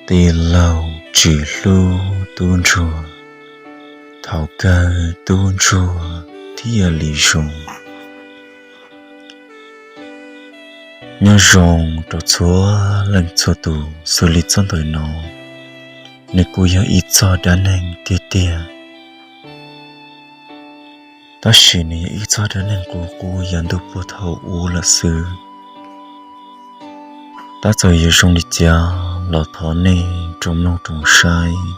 Tij laug tsis hlub tub ntsuag, thaum kawg tub ntsuag thiaj li zoo. Nyob zoo rau txhua leej txhua tus, xws li txoj ntawm no, nws kuj yog ib txoj dab neeg tiag tiag. Tab sis nws yog ib txoj dab neeg qub qub yav ntuj puag thaum ub lawm xwb. Tab txawm yuav zoo li cas los thov nej rau mloog rau saib,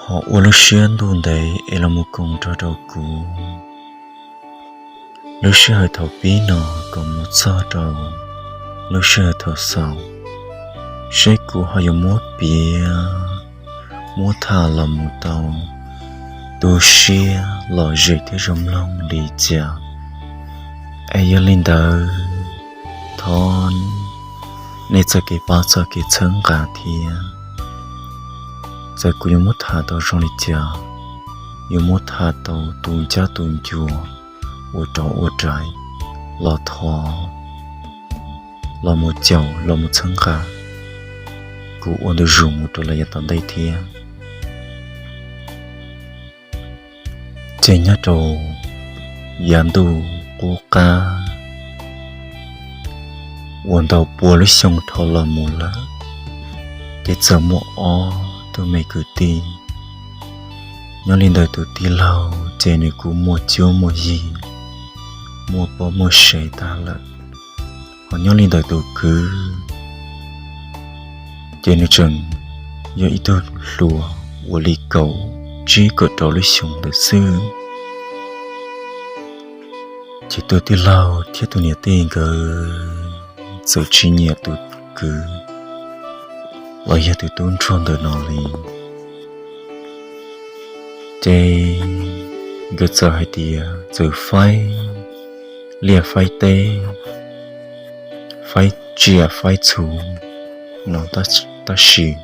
ho ua lub siab ntuj ntev es los mus koom nrog rau kuv lub sij hawm thaum pib no kom mus txog rau lub sij hawm thaum xaus, seb kuv ho yuav muab piav, muab tham los mus tau tu siab lom zem thiab zoo mloog li cas. Es yog li ntawd, thov nej txoj kev pab txoj kev txhawb nqa thiab. Txawm kuv yuav muab tham tau zoo li cas, yuav muab tham tau tu ncab tu ncua, ua rov ua rais, los thov, los mus caum, los mus txhawb nqa kuv ua ntu zus mus rau lawm yav tom ntej thiab. Ces nyob rau yav ntuj qub qab uas ntau pua lub xyoo dhau los mus lawm, ces txawm muaj ob tug me kwv tij. Nyob li ntawd tus tij laug ces nws kuj muaj cuab muaj yig, muaj poj muaj sev tag lawm. Ho nyob li ntawd tus kwv ces nws tseem yog ib tug hluas uas li kaum tsib kaum rau lub xyoo ntawd xwb. Ces tus tij laug thiab tus niam tij nkawd txawm tsis nyiam tus kwv los yog tus tub ntsuag ntawm no li. Ces nkawd txawm hais tias txawm faib liaj faib teb, faib tsiaj faib txhu no, tab sis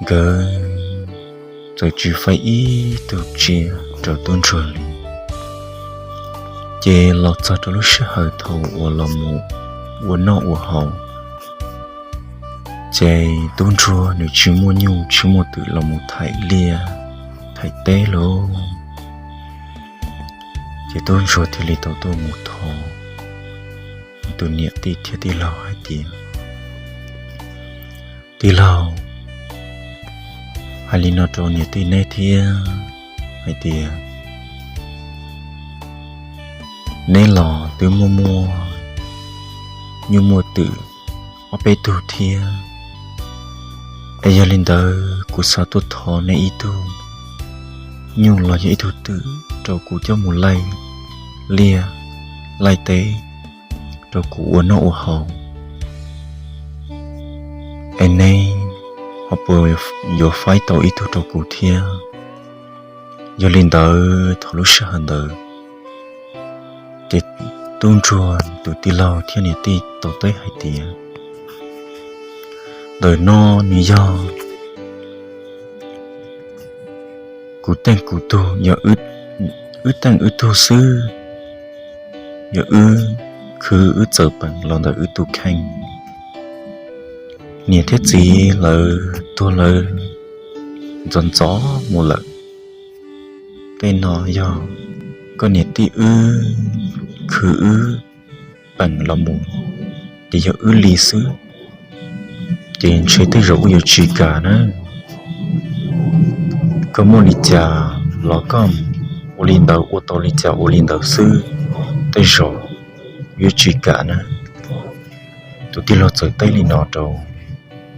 nkawd txawm tsis faib ib tug tsiaj rau tub ntsuag li. Ces los txog rau lub sij hawm thaum uas los mus ua noj ua haus, ces tub ntsuag nws tsis muaj nyuj tsis muaj twm los mus thaij liaj thaij teb lauj. Ces tub ntsuag thiaj li tau tuaj mus thov tus niam tij thiab tij laug hais tias, tij laug, hais li no rau niam tij neb thiab hais tias, neb los twb muaj muaj nyuj muaj twm ob peb tug thiab, es yog li ntawd kuv xav tuaj thov neb ib tug nyuj los yog ib tug twm rau kuv coj mus laij liaj laij teb rau kuv ua noj ua haus. Es neb ho puas yuav faib tau ib tug rau kuv thiab? Yog li ntawd thaum lub sij hawm ntawd, ces tub ntsuag tus tij laug thiab niam tij tau teb hais tias, ntawm no nws yog kuv teej kuv tug, yog wb teej wb tug xwb, yog wb khwv wb txawm peem los ntawm wb tus kheej. Niam thiab txiv lawv tuag lawv ntxov ntxov mus lawm. Tej no yog koj niam tij wb khwv wb peem los mus, ces yog wb li xwb, ces ntshe tej zaum wb yuav tsis kam na. Koj muaj li cas los koj ua li ntawd, ua tau li cas ua li ntawd xwb, tej zaum wb yuav tsis kam na. Tus tij laug txawm teb li no rau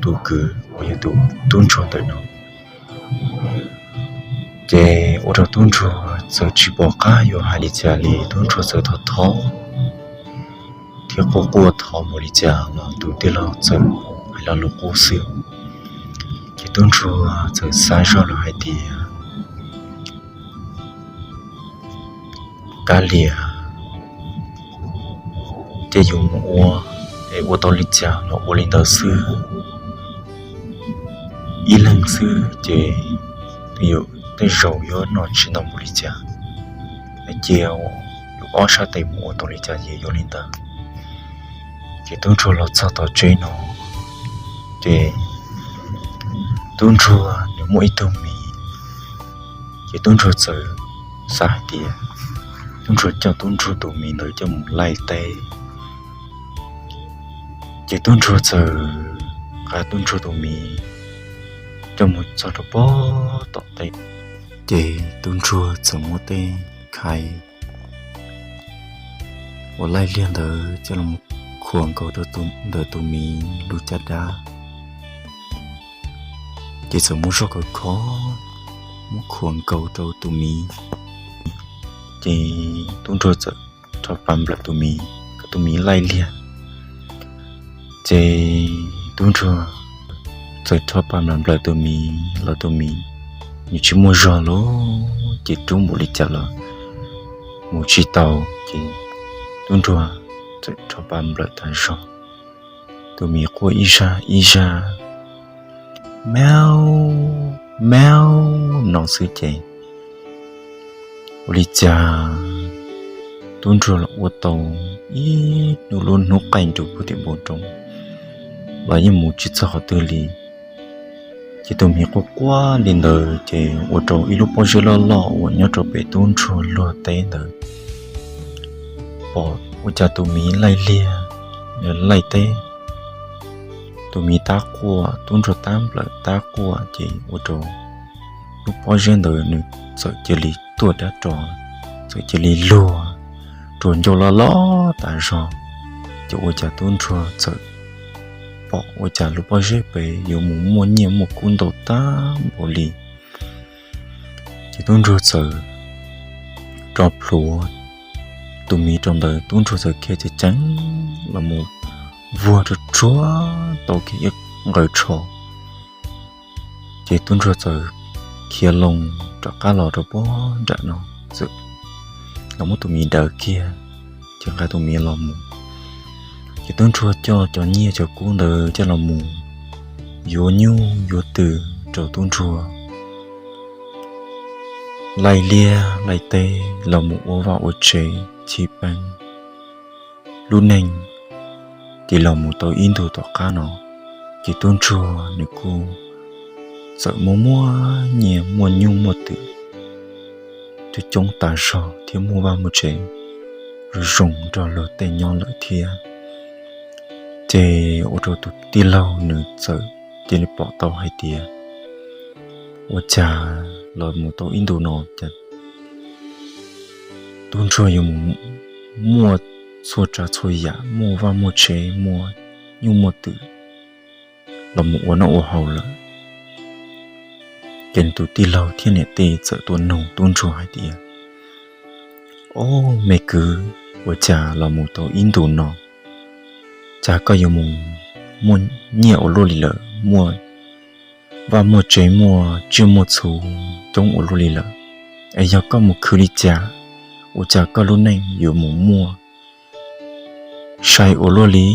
tus kwv uas yog tus tub ntsuag ntawm no. Ces ua rau tub ntsuag txawm tsis pom qab yuav hais li cas li, tub ntsuag txawm thov thov thiab quaj quaj thov mus li cas los tus tij laug txawm hais lo lus qub xwb. Ces tub ntsuag txawm xav zoj lawm hais tias, kav liam, ces yuav mus ua, es ua tau li cas los ua li ntawd xwb. Ib leeg xwb ces tej zaum yuav noj tsis ntau npaum li cas, cia yus ob sab tes mus ua tau li cas ces yuav li ntawd. Ces tub ntsuag los txog tom tsev no, ces tub ntsuag nws muaj ib tug miv, ces tub ntsuag txawm xav hais tias tub ntsuag coj tub ntsuag tus miv ntawd coj mus laij teb. Ces tub ntsuag txawm nqa tub ntsuag tus miv coj mus txog rau pem tom teb, ces tub ntsuag txawm muab tej khais uas laij liag ntawd coj los khuam nkaus rau ntawm tus miv lub caj dab, ces txawm muab zog kawg kho muab khuam nkaus rau tus miv. Ces tub ntsuag txawm rho pa nplawm tus miv kom tus miv laij liag. Ces tub ntsuag txawm rho pa nplawm nplawm tus miv los tus miv nws tsis muaj zog lawm, ces rub npaum li cas los mus tsis tau. Ces tub ntsuag txawm rho pa nplawm tas zog, tus miv quaj ib zaj ib zaj, meow meow no xwb ces ua li cas tub ntsuag los ua tau ib hnub lub hnub qaij nrug puag tim npoo roob los yeej mus tsis txog qhov twg li. Ces tus miv quaj quaj li ntawd ces ua rau ib lub pob zeb loj loj uas nyob rau pem tub ntsuag luag teb ntawd pom ua cas tus miv laij liag, laij teb, tus miv tab quaj, tub ntsuag tab nplawm tab quaj, ces ua rau lub pob zeb ntawd nws txawm cia li tuaj dab ros, txawm cia li luag rua ncauj loj loj tas zog. Ces ua cas tub ntsuag txawm pom ua cas lub pob zeb pem yuav mus muaj nyiaj muaj kub ntau tag npaum li. Ces tub ntsuag txawm rho plhuav tus miv rau ntawd, tub ntsuag txawm khiav ceev ceev los mus vuag rua tsuag tau kiag ib nqaws tsho. Ces tub ntsuag txawm khiav loo rov qab los rau puag nram no, txawm los muab tus miv daws kiag, ces nqa tus miv los mus. Ces tub ntsuag coj cov nyiaj cov kub ntawd coj los mus yuav nyuj yuav twm rau tub ntsuag laij liaj laij teb los mus ua vaj ua tsev, chim peem lub neej, ces los mus tau ib ntu tom qab no, ces tub ntsuag nws kuj txawm muaj muaj nyiaj muaj nyuj muaj twm coob coob tas zog thiab muaj vaj muaj tsev zoo zoo nrog luag tej nyob lawm thiab. Ces ua rau tus tij laug nws txawm cia li pom tau hais tias ua cas los mus tau ib ntu no cas tub ntsuag yuav mus muaj txhua tsav txhua yam, muaj vaj muaj tsev, muaj nyuj muaj twm los mus ua noj ua haus lawm. Ces tus tij laug thiab niam tij txawm tuaj nug tub ntsuag hais tias, Ob, me kwv, ua cas los mus tau ib ntu no, cas koj yuav mus muaj nyiaj ua luaj li lawm, muaj vaj muaj tsev muaj tsiaj muaj txhu coob ua luaj li lawm? Es yog koj mus khwv li cas, ua cas koj lub neej yuav mus muaj sai ua luaj li?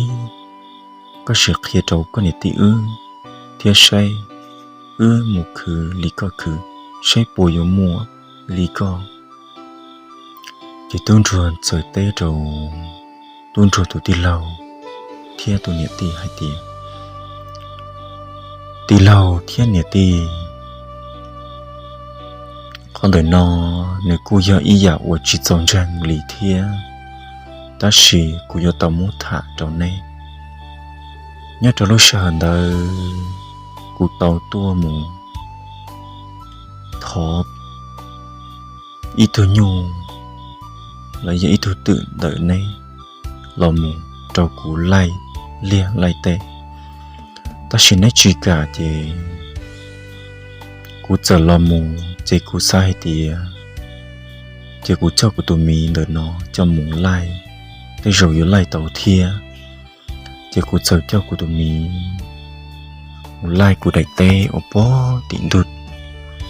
Koj sim qhia rau koj niam tij wb thiab saib wb mus khwv li koj khwv, saib puas yuav muaj li koj. Ces tub ntsuag txawm teb rau tub ntsuag tus tij laug thiab tus niam tij hais tias, Tij laug thiab niam tij, qhov ntawm no nws kuj yog ib yam uas tsis txaus ntseeg li thiab, tab sis kuv yuav tau muab tham rau neb. Nyob rau lub sij hawm ntawd kuv tau tuaj mus thov ib tug nyuj los yog ib tug twm ntawm neb los mus rau kuv laij liaj laij teb, tab sis neb tsis kam ces kuv txawm los mus ces kuv xav hais tias ces kuv coj kuv tus miv ntawm no coj mus laij, tej zaum yuav laij tau thiab. Ces kuv txawm coj kuv tus miv mus laij kuv daim teb uas pog tim ntug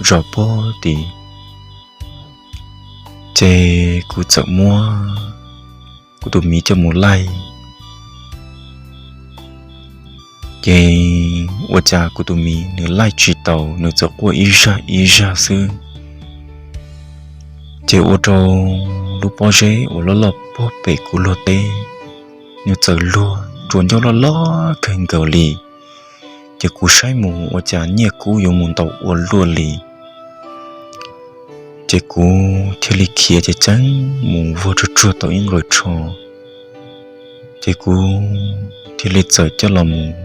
zos pog tim, ces kuv txawm muab kuv tus miv coj mus laij. Ces ua cas kuv tus miv nws laij tsis tau, nws txawm quaj ib zaj ib zaj xwb. Ces ua rau lub pob zeb uas loj loj pog pem kuv luag teb, nws txawm luag tsuas ncauj loj loj kawg nkaus li. Ces kuv saib mus ua cas nyiaj kub yuav mus ntau ua luaj li. Ces kuv thiaj li khiav ceev ceev mus vuag tsuag tsuag tau ib nqaws tsho. Ces kuv thiaj li txawm coj los mus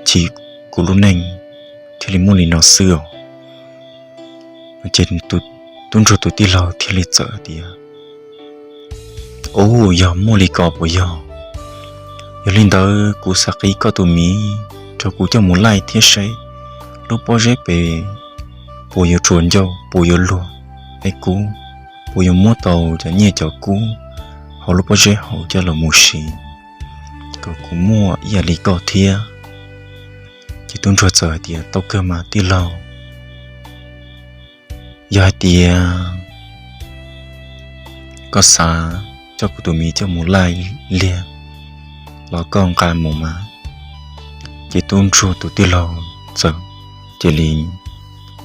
chim kuv lub neej thiaj li muaj li no xwb os. Ces tub ntsuag tus tij laug thiaj li txawm tias, Ub, yog muaj li ko puas yog? Yog li ntawd kuv xav qiv koj tus miv rau kuv coj mus laij thiab saib lub pob zeb pem puas yuav tsuas ncauj, puas yuav luag, es kuv puas yuav muab tau cov nyiaj cov kub hauv lub pob zeb hauv coj los mus siv kom kuv muaj ib yam li koj thiab. Ces tub ntsuag txawm hais tias, Tau kawg mas tij laug, yog hais tias koj xav coj kuv tus miv coj mus laij liag los koj nqa mus mas. Ces tub ntsuag tus tij laug txawm cia li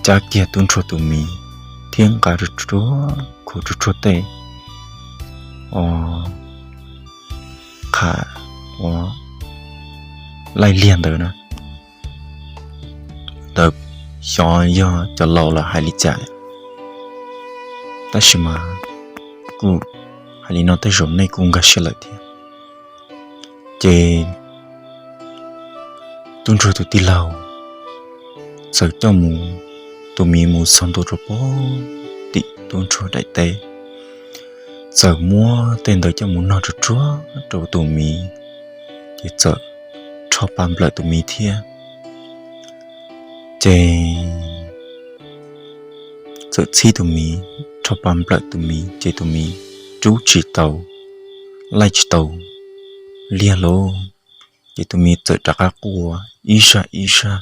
cab kiag tub ntsuag tus miv thiab nqa rau tsuag khuv tsuag tsuag tej o qham ua laij liag ntawd na. Ntawd xyov yog cov laus lawm hais li cas, tab sis mas kuj hais li no tej zaum nej kuj nkag siab lawm thiab. Ces tub ntsuag tus tij laug txawm coj mus, tus miv mus txog ntua rau pem tim tub ntsuag daim teb, txawm muab tej ntawd coj mus nog tsuag tsuag rau tus miv, ces txawm rho pa nplawm tus miv thiab. Ces txawm txhib tus miv, rho pa nplawm tus miv ces tus miv rub tsis tau, laij tsis tau liag lauj. Ces tus miv txawm rov qab quaj ib zaj ib zaj,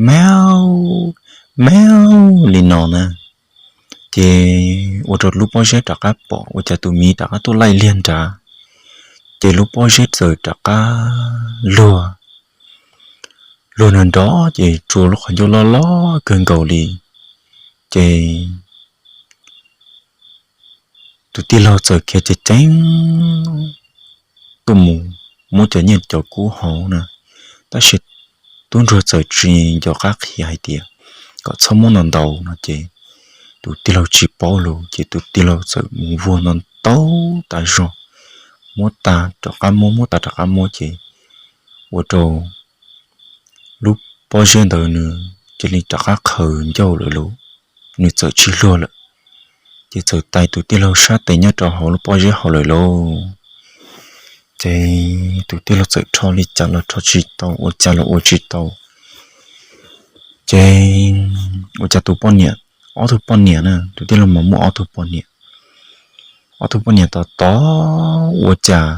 Meow, meow li no na. Ces ua rau lub pob zeb rov qab pom ua cas tus miv rov qab tuaj laij liag nrad, ces lub pob zeb txawm rov qab luag, luag nrov nrov ces tsuas lub qhov ncauj loj loj kawg nkaus li. Ces tus tij laug txawm khiav ceev ceev tuaj mus muab cov nyiaj cov kub hauv na, tab sis tub ntsuag txawm tsis nco qab qhia hais tias kom txhob muab ntau ntau no ces tus tij laug tsis paub lus ces tus tij laug txawm mus vuag ntau ntau tas zog, muab tas rov qab muab, muab tas rov qab muab ces ua rau lub pob zeb ntawd nws cia li rov qab qhaws ncauj lawm lauj, nws txawm tsis luag lawm. Ces txawm tais tus tij laug sab tes nyob rau hauv lub pob zeb hauv lawm lauj. Ces tus tij laug txawm rho li cas los rho tsis tau, ua cas los ua tsis tau. Ces ua cas tus poj niam, ob tug poj niam na, tus tij laug mas muaj ob tug poj niam, ob tug poj niam tos tos ua cas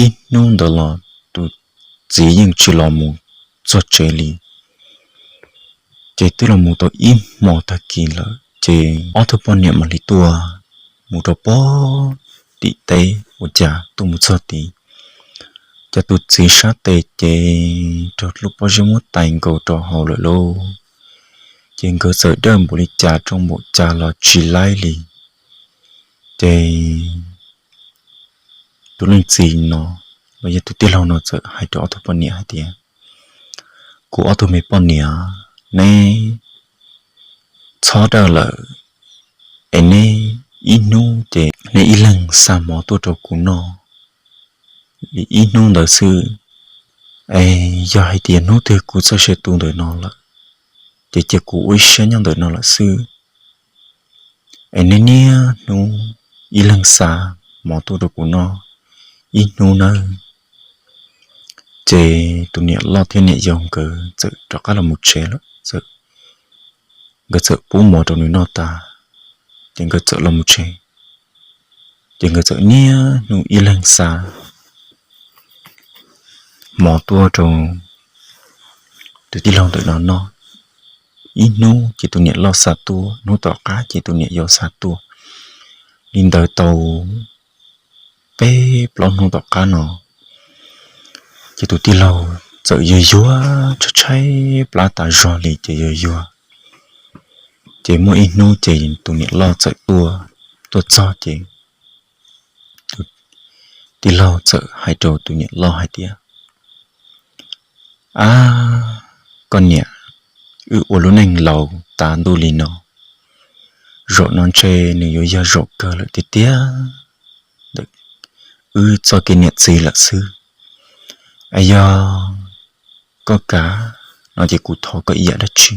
ib hnub ntawd los tus txiv yeej tsis los mus txog tsev li. Ces twb los mus tau ib hmo tag kis lawm ces ob tug poj niam mam li tuaj mus rau pem tim teb ua cas tuaj mus txog tid, cas tus txiv sab tes ces raug lub pob zeb muab tais nkaus rau hauv lawm lauj. Ces nkawd txawm dawj npaum li cas rau npaum cas los tsis laib li. Ces tus leej txiv no los yog tus tij laug no txawm hais rau ob tug poj niam hais tias, Kuv ob tug me poj niam, neb txhob dawj lawm, es neb ib hnub ces neb ib leeg xa mov tuaj rau kuv noj li ib hnub ntawd xwb. Es yog hais tias hnub twg kuv txoj sia tu ntawm no lawm, ces cia kuv ua ib siab nyob ntawm no lawm xwb. Es neb niaj hnub ib leeg xa mov tuaj rau kuv noj ib hnub nawb. Ces tus niam loj thiab niam yau nkawd txawm rov qab los mus tsev lawm, nkawd txawm pub mov rau nws noj tas, ces nkawd txawm los mus tsev. Ces nkawd txawm niaj hnub ib leeg xa mov tuaj rau tus tij laug ntawm no noj. Ib hnub ces tus niam loj xa tuaj, hnub tom qab ces tus niam yau xa tuaj. Li ntawd tau peb plaub hnub tom qab no, ces tus tij laug txawm yuag yuag tshaib tshaib plab tas zog li ces yuag yuag. Ces muaj ib hnub ces tus niam loj txawm tuaj, tuaj txog ces tus tij laug txawm hais rau tus niam loj hais tias, Ab, koj niam, wb ua lub neej laus tas ntuj li no, zaum no ntshe nws yuav yog zaum kawg lawm tiag tiag ntawm wb txoj kev niam txiv lawm xwb. Es yog koj kam no ces kuv thov koj ib yam dab tsi.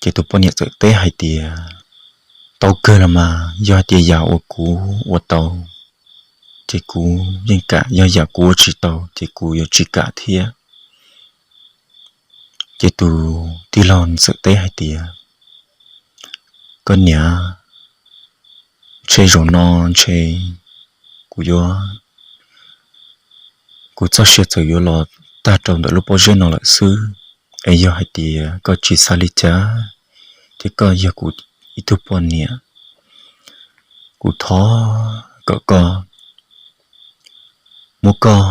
Ces tus poj niam txawm teb hais tias, Tau kawg los mas, yog hais tias yam uas kuv ua tau ces kuv yeej kam, yog yam kuv ua tsis tau ces kuv yuav tsis kam thiab. Ces tus tij laug txawm teb hais tias, Koj niam, ntshe zaum no ntshe kuv yuav, kuv txoj sia txawm yuav los tag rau ntawm lub pob zeb no lawm xwb. Es yog hais tias koj tsis xav li cas, thiab koj yog kuv ib tug poj niam, kuv thov kom koj muab koj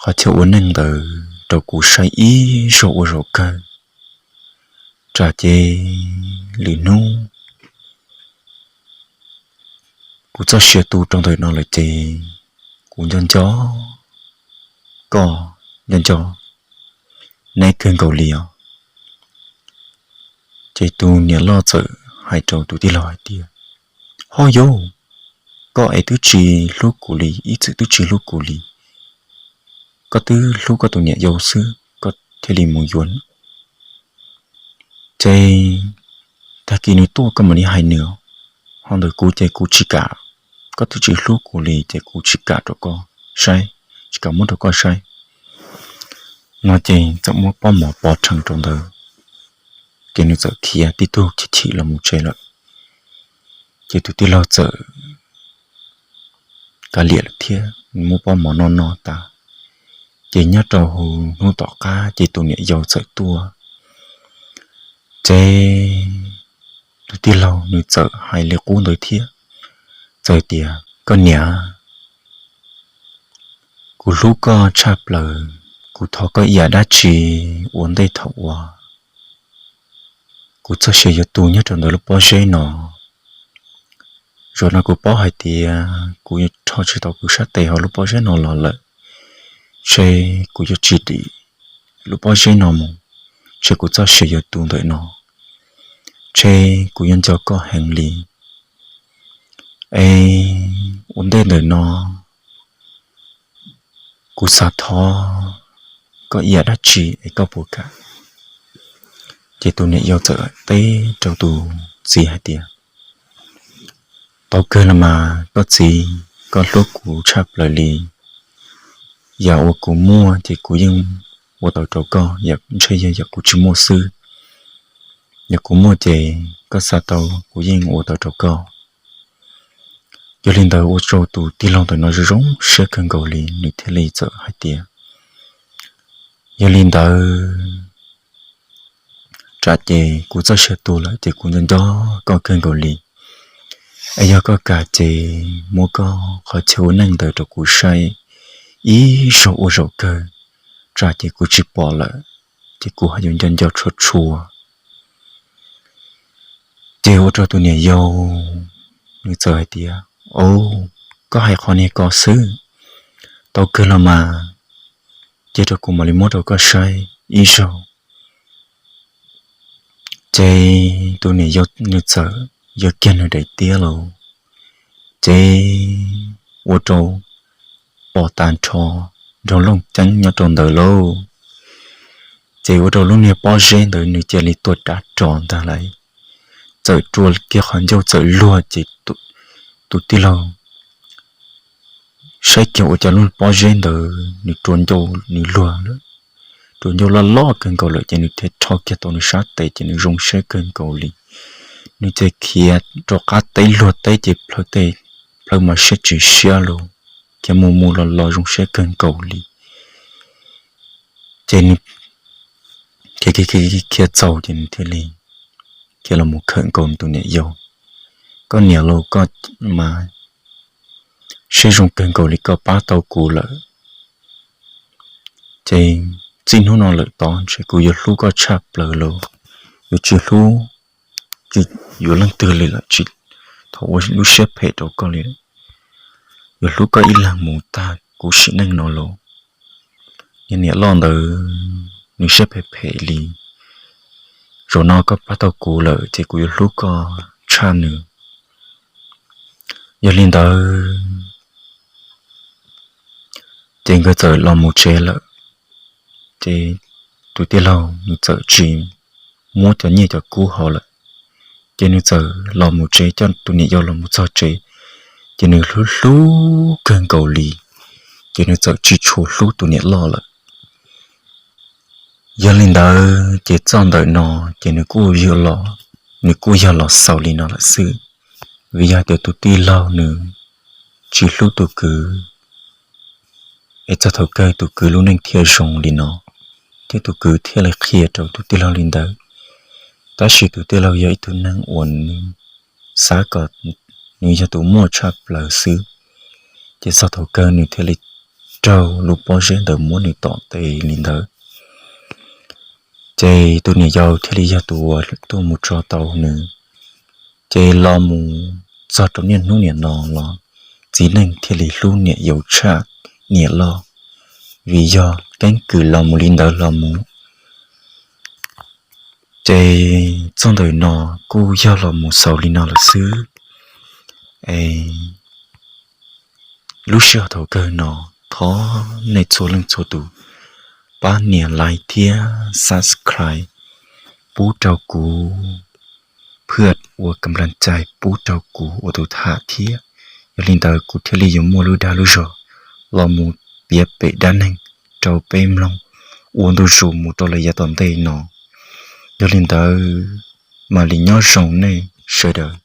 qhov chaw ua neej ntawd rau kuv saib ib zaug ua zaum kawg, tsam ces lwm hnub kuv txoj sia tu rau ntawm no lawm ces kuv nco nco koj, nco nco neb kawg nkaus li os. Ces tus niam loj txawm hais rau tus tij laug hais tias, Ho yauv, koj es twb tsis hlub kuv li, ib txwm twb tsis hlub kuv li, koj twb hlub koj tus niam yau xwb koj thiaj li mus yuav. Ces tag kis nws tuaj koj mam li hais nws, ho ntawm kuv ces kuv tsis kam, koj twb tsis hlub kuv li ces kuv tsis kam rau koj saib, tsis kam muab rau koj saib. No ces txawm muab pob mov pov rhees rau ntawd, ces nws txawm khiav tib tug chim chim los mus tsev lawm. Ces tus tij laug txawm kav liam lawm thiab, nws muab pob mov noj noj tas, ces nyob rau hnub tom qab ces tus niam yau txawm tuaj. Ces tus tij laug nws txawm hais li qub ntawd thiab, txawm tias, Koj niam, kuv hlub koj tshaj plaws, kuv thov koj ib yam dab tsi ua ntej thaum uas kuv txoj sia yuav tu nyob rau ntawm lub pob zeb no. Zaum no kuv paub hais tias kuv yuav rho tsis tau kuv sab tes hauv lub pob zeb no los lawm, ntshe kuv yuav tsis dim lub pob zeb no mus, ntshe kuv txoj sia yuav tu ntawm no, ntshe kuv yuav nco koj heev li. Es ua ntej ntawm no kuv xav thov koj ib yam dab tsi es koj puas kam? Ces tus niam yau txawm teb rau tus txiv hais tias, Tau kawg los mas koj txiv, koj hlub kuv tshaj plaws li. Yam uas kuv muaj ces kuv yeej ua tau rau koj, ntshe yog yam kuv tsis muaj xwb. Yam kuv muaj ces koj xav tau kuv yeej ua tau rau koj. Yog li ntawd ua rau tus tij laug ntawm no zoo zoo siab kawg nkaus li, nws thiaj li txawm hais tias, Yog li ntawd tsam ces kuv txoj sia tu lawm ces kuv nco nco koj kawg nkaus li. Es yog koj kam ces muab koj qhov chaw ua neej ntawd rau kuv saib ib zaug ua zaum kawg, tsam ces kuv tsis pom lawm, ces kuv ho yuav nco nco tshua tshua. Ces ua rau tus niam yau nws txawm hais tias, Au, koj hais qhov niag ko xwb, tau kawg los mas, cia rau kuv mam li muab rau koj saib ib zaug. Ces tus niam yau nws txawm yog kiag nws daim tiab lauj, ces ua rau pom tag nrho nrog looj ceeb nyob rau ntawd lauj. Ces ua rau lub niag pob zeb ntawd nws cia li tuag dav ros ntag lauj. Txawm rua kiag qhov ncauj txawm luag ces tus tij laug saib kiag ua cas lub pob zeb ntawd nws rua ncauj nws luag, rua ncauj loj loj kawg nkaus lawm ces nws thiaj rho kiag tau nws sab tes ces nws zoo siab kawg nkaus li. Nws thiaj khiav rov qab teb luag teb ces plhawv mas siab tsis siab lauj, khiav mus mus los los zoo siab kawg nkaus li. Ces nws khiav khiav txaus ces nws thiaj li khiav los mus khawm nkaus tus niam yau. Koj niam lauj, koj mas siab zoo kawg nkaus li koj pab tau kuv lawm. Ces txij hnub no lawm tod ntshe kuv yuav hlub koj tshaj plaws lauj, yuav tsis hlub, tsis yuav leej twg li lawm, tsis thov ua lub siab phem rau koj li. yuav hlub koj ib leeg mus tag kuv sim neej no los. Niag niam loj ntawd nws siab phem phem li, zaum no koj pab tau kuv lawm ces kuv yuav hlub koj tshaj nws. Yog li ntawd ces nkawd txawm los mus tsev lawm. Ces tus tij laug nws txawm tsis muab cov nyiaj cov kub hauv lawm, ces nws txawm los mus tsev, coj tus niam yau los mus txog tsev, ces nws hlub hlub kawg nkaus li, ces nws txawm tsis tshua hlub tus niam loj lawm. Yog li ntawd ces txoj ntawm no ces nws kuj yog los, nws kuj yog los xaus li no lawm xwb. Vim yog tias tus tij laug nws tsis hlub tus kwv, es txog thaum kawg tus kwv lub neej thiaj zoo li no, thiab tus kwv thiaj li qhia rau tus tij laug li ntawd. Tab sis tus tij laug yog ib tug neeg uas nws xav kom nws yog tus muaj tshaj plaws xwb, ces txog thaum kawg nws thiaj li raug lub pob zeb ntawd muab nws tom tes li ntawd. Ces tus niam yau thiaj li yog tus uas tuaj mus tso tau nws. Ces los mus txog rau niaj hnub niam no los txiv neej thiaj li hlub niam yau tshaj niam loj, vim yog keeb kwm los mus li ntawd los mus. Ces txoj ntawm no kuj yog los mus xaus li no lawm xwb. Es lub sij hawm thaum kawg no thov nej txhua leej txhua tus pab nias like thiab subscribe pub rau kuv, phwj ua kam las cai pub rau kuv ua tus tham thiab. Yog li ntawd kuv thiaj li yuav muaj lub dag lub zog los mus piav pem dab neeg rau peb mloog ua ntu zus mus rau lawm yav tom ntej no. Yog li ntawd mam li nyob zoo nej sawv daws.